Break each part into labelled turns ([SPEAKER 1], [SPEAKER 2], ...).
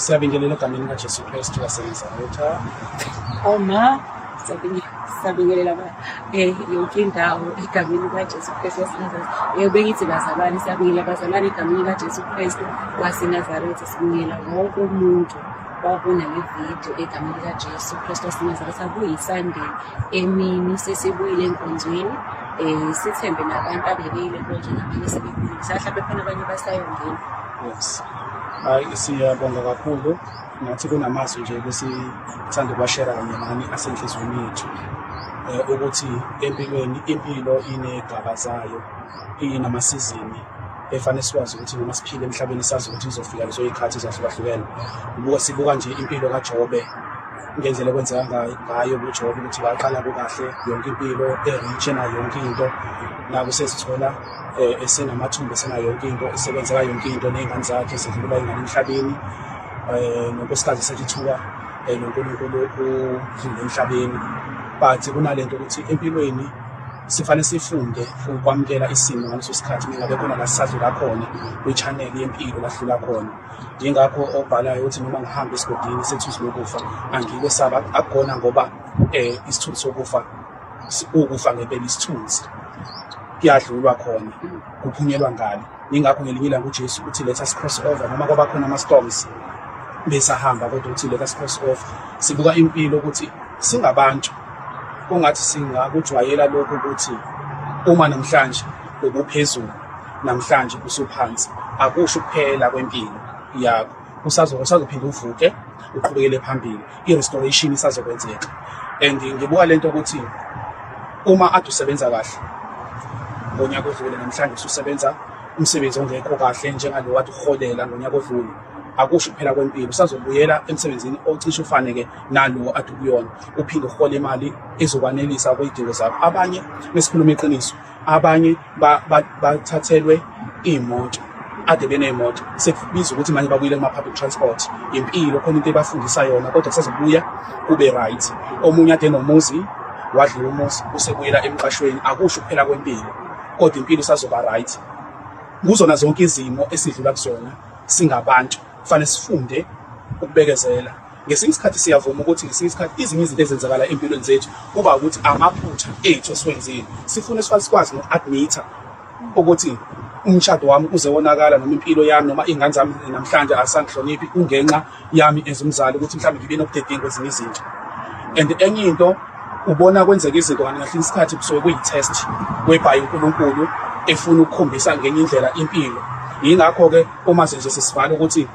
[SPEAKER 1] Siyabingelela egameni likaJesu Kristu waseNazaretha.
[SPEAKER 2] Oma siyabingelela yonke indawo egameni likaJesu Kristu waseNazaretha. Bengithi bazalwane, siyabingelela bazalwane egameni likaJesu Kristu waseNazaretha. Sibingelela wonke umuntu obona le video egameni likaJesu Kristu waseNazaretha. KuyiSunday emini, sesibuyile enkonzweni. Sithembe nabantu abebeyile enkonzweni abanye sebebuyile. Mhlawumbe khona abanye basayongena.
[SPEAKER 1] Yes. Hayi, siyabonga kakhulu, nathi kunamazwi nje besithanda ukuwashera kanye nani asenhliziyweni yethu, ukuthi empilweni impilo inegaba zayo, inamasizini efanele sikwazi ukuthi noma siphile emhlabeni sazi ukuthi kuzofika lezo y'khathi ezahlukahlukene. Ubuka sibuka nje impilo kaJobe ngendlela ekwenzeka ngayo kuJobe, ukuthi waqala kukahle yonke impilo, e-rich, enayo yonke into, naku sesithola esenamathumba, esenayo yonke into, esebenzeka yonke into, ney'ngane zakhe zidlula iy'ngane emhlabeni, nonkosikazi sethi ithuka noNkulunkulu udlule emhlabeni. But kunalento ukuthi empilweni sifanele sifunde ukwamukela isimo ngaleso sikhathi mengabe khona la sisadlula khona kwi-channel yempilo la sidlula khona. Yingakho obhalayo ukuthi noma ngihamba esigodini sethunzi lokufa angikwesaba, akukhona ngoba isithunzi sokufa ukufa ngempela, isithunzi kuyadlulwa khona, kuphunyelwa ngale. Yingakho ngelinye ilanga uJesu uthi let us cross over, noma kwaba khona ama-storms besahamba, kodwa uthi let us cross over. Sibuka impilo ukuthi singabantu kungathi singakujwayela lokhu ukuthi uma namhlanje ubuphezulu, namhlanje usuphansi, akusho ukuphela kwempilo yakho. Usazophinda uvuke, uqhubekele phambili, i-restoration isazokwenzeka. And ngibuka lento ukuthi uma ade usebenza kahle ngonyaka odlule, namhlanje ususebenza umsebenzi ongekho kahle njengalo kade uholela ngonyaka odlule, akusho kuphela kwempilo. Usazobuyela emsebenzini ocishe ufane-ke nalo ade ukuyona, uphinde uhole imali ezokwanelisa kwey'dingo zakho. Abanye, mesikhuluma iqiniso, abanye bathathelwe iy'moto, ade beney'moto, sekubiza ukuthi manje babuyele kuma-public transport. Impilo khona into ebafundisa yona, kodwa kusazobuya kube right. Omunye ade nomuzi, wadliwa umuzi, usebuyela emqashweni. Akusho ukuphela kwempilo, kodwa impilo isazoba right kuzona zonke izimo esidlula kuzona singabantu. Kufanele sifunde ukubekezela. Ngesinye isikhathi siyavuma ukuthi ngesinye isikhathi izinye izinto ezenzakala empilweni zethu kuba ukuthi amaphutha ethu esiwenzile. Sifune sikwazi noku-admitha ukuthi umshado wami uze wonakala, noma impilo yami, noma iy'ngane zami namhlanje asangihloniphi, kungenxa yami as umzali ukuthi mhlawumbe ngibe nobudedengu kwezinye izinto. And enye into, ubona kwenzeka izinto kanti ngesinye isikhathi kusuke kuyi-test whereby uNkulunkulu efuna ukukhombisa ngenye indlela impilo. Yingakho-ke uma nje sesivala ukuthi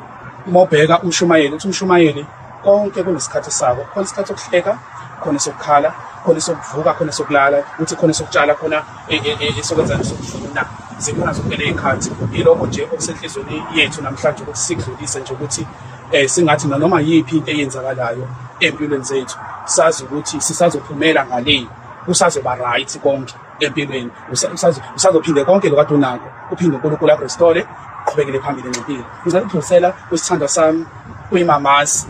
[SPEAKER 1] uma ubheka umshumayeli, uthi umshumayeli konke kunesikhathi sako, khona isikhathi sokuhleka, khona sokukhala, khona sokuvuka, khona sokulala, uthi khona sokutshala, khona esokwenza, sokuvuna, zikhona zonke ley'khathi. Yilokho nje okusenhlizweni yethu namhlanje ukuthi sikudlulise nje, ukuthi singathi nanoma yiphi into eyenzakalayo empilweni zethu, sazi ukuthi sisazophumela ngale, kusazoba right konke empilweni, usazophinde konke lokade unako, uphinde uNkulunkulu akurestore, uqhubekele phambili ngempilo. Ngicela ukudlulisela kwisithandwa sami, kuyimamazi,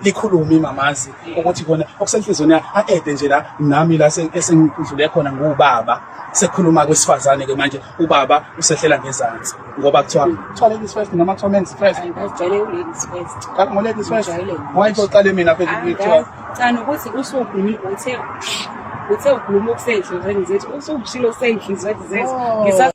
[SPEAKER 1] likhulume imamazi ukuthi kona okusenhlizweni yakhe a-ede nje la nami la esengidlule khona nguwubaba. Sekukhuluma kwesifazane ke manje, ubaba usehlela ngezansi ngoba kuthiwa ladies first noma kuthiwa men's first.
[SPEAKER 2] Ngijwayele u-ladies first.
[SPEAKER 1] Qala ngo-ladies first.
[SPEAKER 2] Ngijwayele.
[SPEAKER 1] Why uqale mina phela kuthiwa?
[SPEAKER 2] Cha, nokuthi usukhuluma, uthe ukhuluma okusenhlizweni zethu, usukushilo okusenhlizweni zethu.
[SPEAKER 1] Oh.
[SPEAKER 2] Ngisa